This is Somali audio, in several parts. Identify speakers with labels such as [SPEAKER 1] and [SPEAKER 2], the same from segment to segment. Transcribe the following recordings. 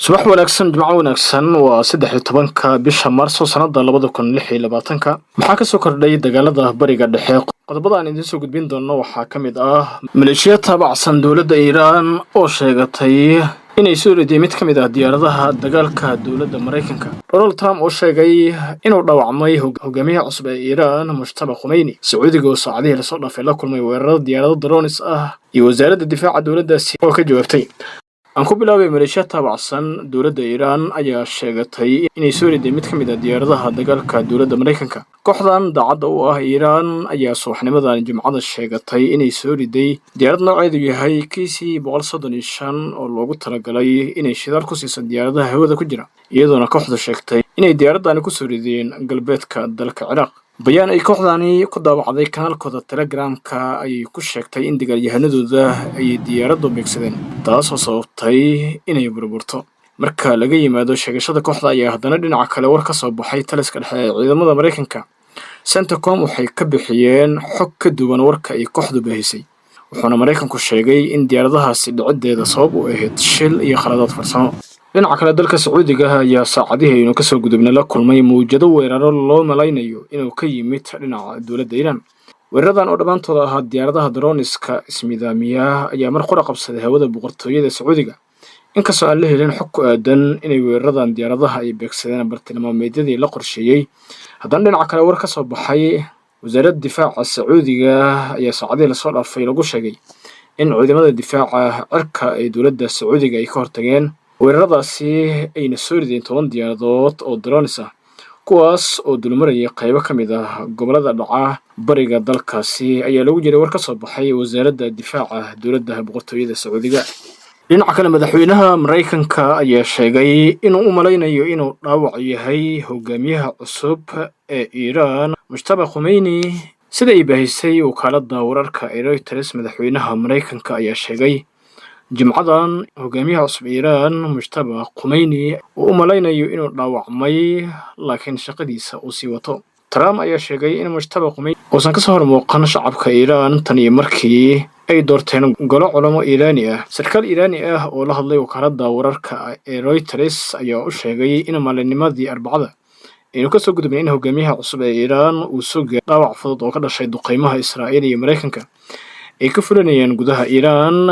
[SPEAKER 1] Subax wanaagsan, jimco wanaagsan. Waa 13-ka bisha Maarso, sanada 2026-ka. Maxaa kasoo kordhay dagaalada Bariga Dhexe? Qodobada aan idiin soo gudbin doono waxaa ka mid ah maleeshiya taabacsan dowladda Iiraan oo sheegatay inay soo riday mid ka mid ah diyaaradaha dagaalka dowladda Maraykanka, Donald Trump oo sheegay inuu dhaawacmay hogaamiyaha cusub ee Iiraan, Mujtaba Khumeyni, Sacuudiga oo saacadihii lasoo dhaafay la kulmay weerarada diyaarado drones ah, iyo wasaaradda difaaca dowladdaasi oo ka jawaabtay. Aan ku bilaabay, maleeshiya taabacsan dowladda Iiraan ayaa sheegatay inay soo riday mid ka mid ah diyaaradaha dagaalka dowladda Maraykanka. Kooxdan daacadda u ah Iiraan ayaa subaxnimadan Jimcada sheegatay inay soo riday diyaarad nooceedu yahay KC 135 oo loogu talagalay inay shidaal ku siiso diyaaradaha hawada ku jira, iyadoona kooxdu sheegtay inay diyaaradani kusoo rideen galbeedka dalka Ciraaq. Bayaan ay kooxdani ku daawacday kanaalkooda Telegramka ayay ku sheegtay in dagaalyahanadooda ay diyaaraddu beegsadeen, taasoo sababtay inay burburto. Marka laga yimaado sheegashada kooxda ayaa haddana dhinaca kale war ka soo baxay taliska dhexe ee ciidamada Maraykanka, CENTCOM, waxay ka bixiyeen xog ka duwan warka ay kooxdu baahisay, wuxuuna Maraykanku sheegay in diyaaradahaasi dhiciddeeda sabab u ahayd shil iyo khaladaad farsamo. Dhinaca kale, dalka Sacuudiga ayaa saacadihii aynu kasoo gudubnay la kulmay mawjado weeraro loo malaynayo inuu ka yimid dhinaca dowladda Iiraan. Weeraradan oo dhammaantooda ahaa diyaaradaha drones-ka ismidaamiya ayaa mar qura qabsaday hawada boqortooyada Sacuudiga, inkastoo aan la helin xog ku aadan inay weeraradan diyaaradaha ay beegsadeen bartilmaameedyadii la qorsheeyey. Haddana dhinaca kale, war ka soo baxay wasaaradda difaaca Sacuudiga ayaa saacadihii lasoo dhaafay lagu sheegay in ciidamada difaaca cirka ee dowladda Sacuudiga ay ka hortageen weeraradaasi, ayna soo rideen 10 diyaaradood oo drones ah, kuwaas oo dulmarayay qaybo ka mid ah gobollada dhaca bariga dalkaasi, ayaa lagu jiray war ka soo baxay wasaaradda difaaca dowladda boqortooyada Sacuudiga. Dhinaca kale, madaxweynaha Maraykanka ayaa sheegay inuu u malaynayo inuu dhaawac yahay hogaamiyaha cusub ee Iiraan, Mujtaba Khumeyni, sida ay baahisay wakaaladda wararka ee Reuters. Madaxweynaha Maraykanka ayaa sheegay Jimcadan hogaamiyaha cusub Iiraan, Mujtaba Khumeyni, uu u malaynayo inuu dhaawacmay, laakiin shaqadiisa uu sii wato. Trump ayaa sheegay in Mujtaba Khumeyni uusan kasoo hormuuqan shacabka Iiraan tan iyo markii ay doorteen golo culamo Iiraani ah. Sarkaal Iiraani ah oo la hadlay wakaaladda wararka ee Reuters ayaa u sheegay in maalinnimadii Arbacada aynu kasoo gudubnay in hogaamiyaha cusub ee Iiraan uu soo gaaray dhaawac fudud oo ka dhashay duqeymaha Israa'iil iyo Maraykanka ay ka fulinayaan gudaha Iiraan.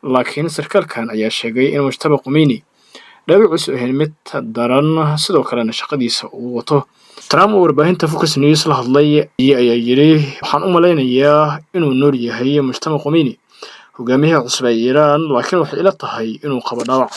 [SPEAKER 1] Laakiin sarkaalkan ayaa sheegay in Mujtaba Khumeyni dhaawaciisu ahayn mid daran, sidoo kalena shaqadiisa uu wato. Trump oo warbaahinta Fox News la hadlay ayaa yidhi: "Waxaan u malaynayaa inuu nool yahay Mujtaba Khumeyni, hogaamiyaha cusub ee Iiraan, laakiin waxay ila tahay inuu qabo dhaawac."